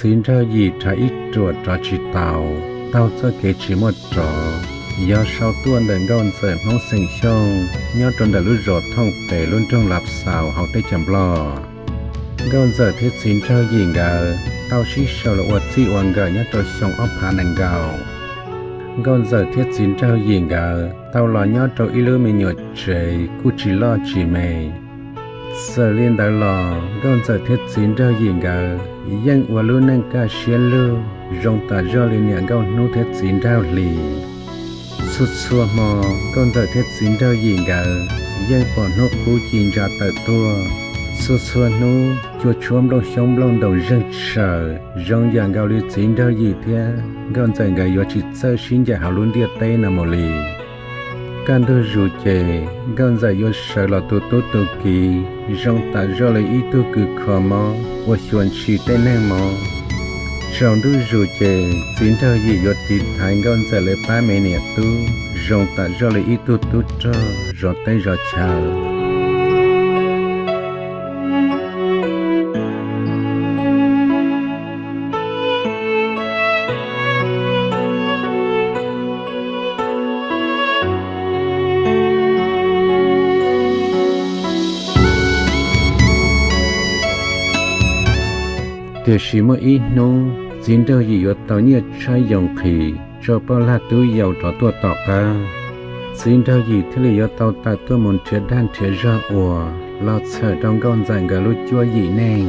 Txiv Nraug Yim rhais ib ruam rov tsis taus, taug txoj kev tsis muaj rov, yog sau tuaj ntawm Nkauj Ntxawm Hmoob xeem Xyooj nyob rau ntawm lub zos Thooj Tes lub nroog Lav Xaus hauv teb chaws Nplog. Nkauj Ntxawm thiab Txiv Nraug Yim nkawd tau sib sau los ua txij ua nkawm nyob rau xyoo ob phav nees nkaum. Nkauj Ntxawm thiab Txiv Nraug Yim nkawd tau los nyob rau ib lub me nyuam tsev kuj tsis loj tsis me. Txawm li ntawd los Nkauj Ntxawm thiab Txiv Nraug Yim nkawd yeej ua lub neej kaj siab lug zoo tam zoj li niam Nkauj Hnub thiab Txiv Nraug Hli. Txhua txhua hmo Nkauj Ntxawm thiab Txiv Nraug Yim nkawd yeej pom hnub qub ci ntsa tawm tuaj. Txhua txhua hnub cua tshuab nplooj xyoob nplooj ntoos zeeg tshaws zoo yam nkaus li Txiv Nraug Yim thiab Nkauj Ntxawm nkawd yuav tsis txawj sib ncaim hauv lub ntiaj teb no mus li. Kaj ntug zus ces Nkauj Ntxawm yuav sawv los tu tub tu kiv zoo tam zoj li ib tug kws kho mob uas xyuas ntshis tej neeg mob. Tsaus ntuj zus ces Txiv Nraug Yim yuav tiv thaiv Nkauj Ntxawm lawv pab me niam tub zoo tam zoj li ib tug tub rog zov teb zov chaw. Tiam sis muaj ib hnub Txiv Nraug Yim yuav tau nyiaj tshaib yoo nqhis tso poj lag tub yau rov tuaj tom qab. Txiv Nraug Yim thiaj li yuav tau tawm tuaj mus nrhiav dag nrhiav zog ua los txhawm rau Nkauj Ntxawm nkawd lub cuab yim neej.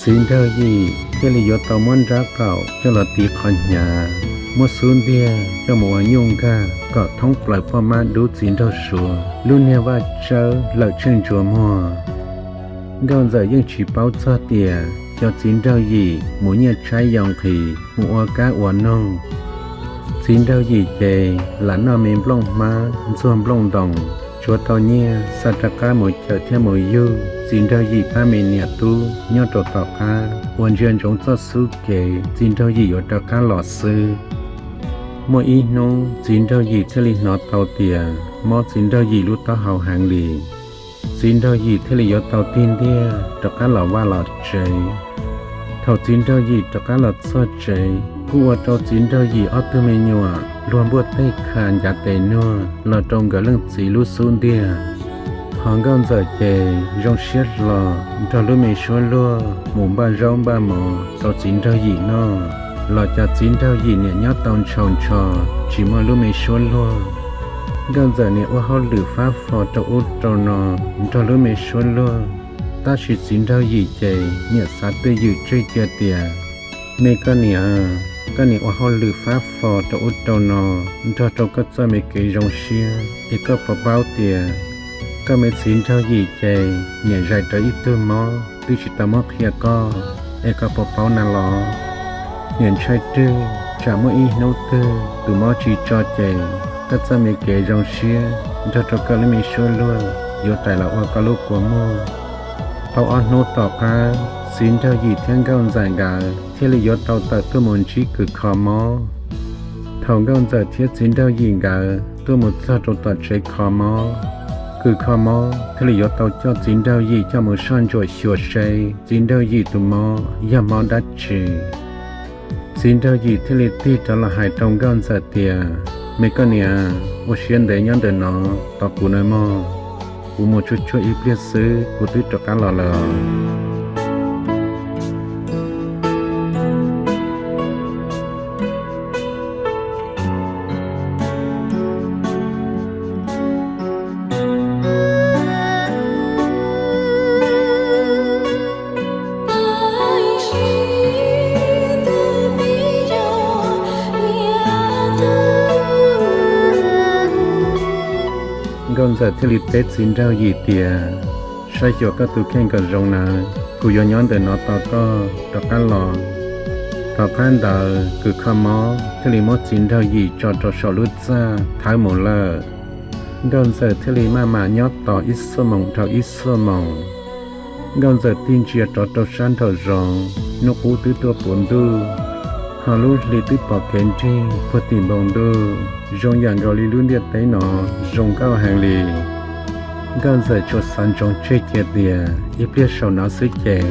Txiv Nraug Yim thiaj li yuav tau muab nrab qaum coj los tiv qhov hnyav, muab xub ntiag coj mus ua nyuj nkag kom thoob plaws poj mab dub Txiv Nraug Suav lub niag vaj tsawb lawm tsheej ntsuas muag. Nkauj Ntxawm yeej tsis paub txog tias xyov Txiv Nraug Yim mus nyiaj tshaib yoo nqhis mus ua kab ua noog. Txiv Nraug Yim ces lam noj me nplooj hmab ntxuag nplooj ntoos, tsuav tau nyiaj xa rov qab mus cawm thiab mus yug Txiv Nraug Yim pab me niam tub nyob rau tom qab uas ntsia ntsoov txoj xub kev Txiv Nraug Yim yuav rov qab los xwb. Muaj ib hnub Txiv Nraug Yim thiaj li hnov tau tias mob Txiv Nraug Yim lub taub hau heev li. Txiv Nraug Yim thiaj li yuav tau tig ntiag rov qab los vaj los tsev. Thaum Txiv Nraug Yim rov qab los txog tsev kuj ua rau Txiv Nraug Yim ob tug me nyuam luag npuaj tej kha ncav tes nuag los rau nkawd leej txiv lub xub ntiag. Hos Nkauj Ntxawm ces zoo siab hlo nrog lub me suab luag mus npaj zaub npaj mov rau Txiv Nraug Yim noj, los cov Txiv Nraug Yim niam nyob tau ntshaus ntsho tsis muaj lub me suab luag. Nkauj Ntxawm niam ua hauj lwm fab fo rau ub rau no nrog lub me suab luag, tab sis Txiv Nraug Yim ces niam xav twj ywm tseg cia tias, me koj niam, koj niam ua hauj lwm fab fo rau ub rau no nrog rau koj txoj me kev zoo siab es koj puas paub tias koj me Txiv Nraug Yim ces niam zais rau ib tug mob twb tsis tau muab qhia koj, es koj puas paub na los? Niam ntshai twg tsam muaj ib hnub twg tus mob tsis tso ces koj txoj me kev zoo siab nrog rau koj lub me suab luag yuav rais los ua koj lub kua muag. Tau ob hnub tom qab Txiv Nraug Yim thiab Nkauj Ntxawm nkawd thiaj li yuav tau tawm tuaj mus ntsib kws kho mob. Thaum Nkauj Ntxawm thiab Txiv Nraug Yim nkawd tuaj mus txog rau tom tsev kho mob, kws kho mob thiaj li yuav tau coj Txiv Nraug Yim coj mus soj ntsuam xyuas seb Txiv Nraug Yim tus mob yog mob dab tsi. Txiv Nraug Yim thiaj li tig rov los hais rau Nkauj Ntxawm tias, me koj niam, ua siab ntev nyob ntawm no tos kuv nawb mog, kuv mus tsuag tsuag ib pliag xwb kuv twb rov qab los lawm. Nkauj Ntxawm thiaj li teb Txiv Nraug Yim tias, saib xyuas koj tus kheej kom zoo nawb, kuv yuav nyob ntawm no tos koj rov qab los. Tom qab ntawd kws kho mob thiaj li muab Txiv Nraug Yim tso rau saum lub txaj thawb mus lawm. Nkauj Ntxawm thiaj li maj mam nyob tos ib xuab moos dhau ib xuab moos. Nkauj Ntxawm tig ntsia rov rau sab nraum zoov, hnub qub twb tuaj puv ntuj, ho lub hli twb pom kev nrig puag tim npoo ntuj, zoo yam nkaus li lub ntiaj teb no zoo nkauj heev li. Nkauj Ntxawm tsuas xav ntsoov tseg cia tias ib pliag saum no xwb ces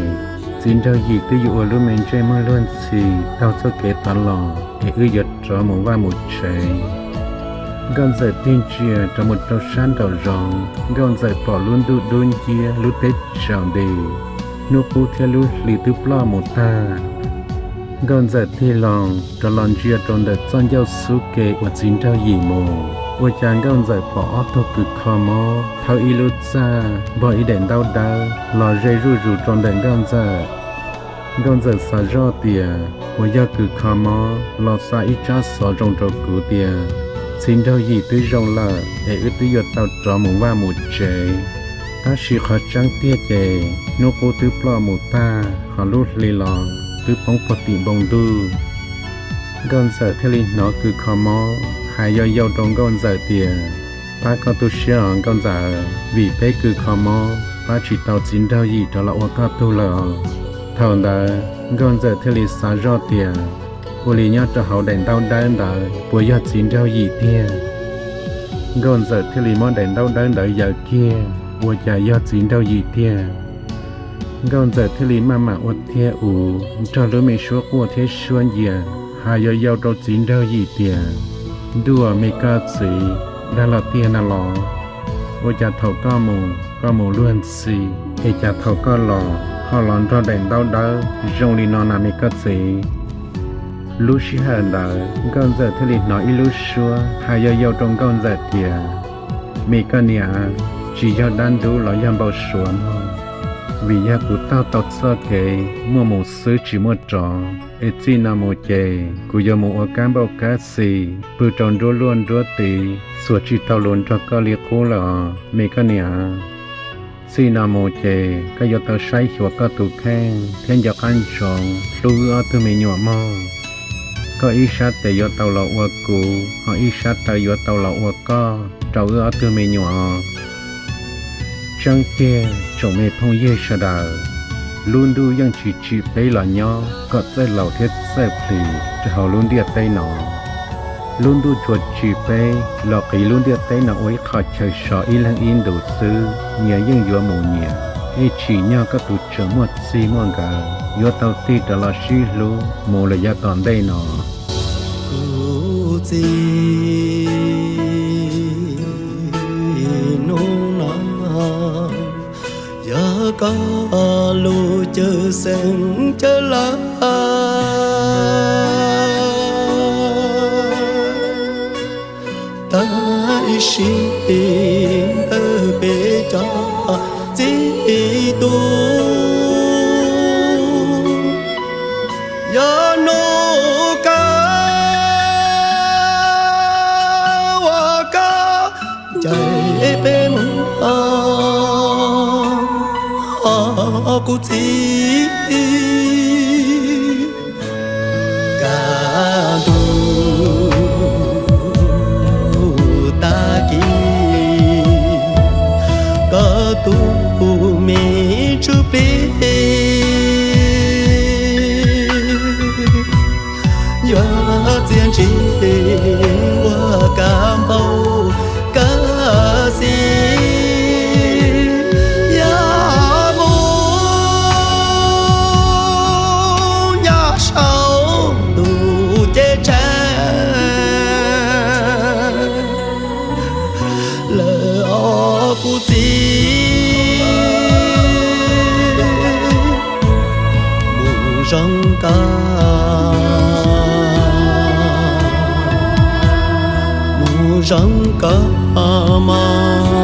Txiv nraug Yim twb yuav ua lub me ntsej muag luag ntxhi taug txoj kev tod los es wb yuav rov mus vaj mus tsev. Nkauj Ntxawm tig ntsia rov mus rau sab nraum zoov, Nkauj Ntxawm pom lub ntuj dub nciab, lub teb tsaus nti, hnub qub thiab lub hli twb ploj mus tag. Nkauj Ntxawm tig los rov los ntsia rau ntawm txoj ncauj xub ke uas txiv nraug Yim mus, ua cas Nkauj Ntxawm pom ob tug kws kho mob thawb ib lub txaj npog ib daim ntaub dawb los ze zuj zus rau ntawm Nkauj Ntxawm. Nkauj Ntxawm xav zoj tias puas yog kws kho mob los xa ib tsab xov zoo rau kuv tias txiv nraug Yim twb zoo lawm es wb twb yuav tau rov mus vaj mus tsev. Tab sis qhov tseeb tiag ces hnub qub twb ploj mus tag, hos lub hli los twb poob puag tim npoo ntuj. Nkauj Ntxawm thiaj li hnov kws kho mob hais yau yau rau Nkauj Ntxawm tias, pab koj tu siab os Nkauj Ntxawm, vim peb kws kho mob pab tsis tau txiv nraug Yim rov los ua koj tug lawm os. Thaum ntawd Nkauj Ntxawm thiaj li xav zoj tias, ua li nyob rau hauv daim ntaub dawb ntawd puas yog txiv nraug Yim tiag? Nkauj Ntxawm thiaj li muab daim ntaub dawb ntawd yaws kiag, ua cas yog txiv nraug Yim tiag. Nkauj Ntxawm thiaj li maj mam ua tiag ua nrog lub me suab quaj thiab suab ncia, hais yau yau rau txiv nraug Yim tias, ntuj, me koj txiv, dag los tiag na los? Ua cas thaum koj mus koj mus luag ntxhi, es cas thaum koj los ho los nrog daim ntaub dawb zoo li no na me koj txiv? Lub sij hawm ntawd Nkauj Ntxawm thiaj li hnov ib lub suab hais yau yau rau Nkauj Ntxawm tias, me koj niam, tsis yog dab ntub los yog npau suav no, vim yog kuv taug tau txoj kev muaj mus xwb tsis muaj rov, es txij no mus ces kuv yuav mus ua kab npauj kab xis pw rau nruab luaj nruab tid, txuas tsis taug lus nrog koj li qub lawm os me koj niam. Txij no mus ces koj yuav tau saib xyuas koj tus kheej thiab nco qab ntsoov hlub wb ob tug me nyuam mog. Koj ib sab tes yuav tau los ua kuv, ho ib sab taw yuav tau los ua koj rau wb ob tug me nyuam os. Tseeb tiag tsoom me phooj ywg sawv daws, lub ntuj yeej tsis tsim peb los nyob kom txawj laus thiab txawj plis rau hauv lub ntiaj teb no. Lub ntuj tsuas tsim peb los qiv lub ntiaj teb no ua ib qho chaw so ib leeg ib ntus xwb, nyias yeej yuav mus nyias, ej tsim nyog koj tus tseem muaj txij muaj nkawm yuav tau tig rov los sib hlub mus lawm yav tom ntej no. Kuv txiv, hnub no yog koj lub caij xeeb caij laus, tab sis ntawm peb cov txiv tub, yog hnub kawg uas koj ncaim peb mus, kuv txiv. Kaj ntug tag kis, koj tus me ntsuj plig yuav txiaj ntsig ua kab npauj kab xis, yog mus nyob saum ntuj ceeb tsheej lawm os kuv txiv. Mus zoo kawg, mus zoo kawg mog.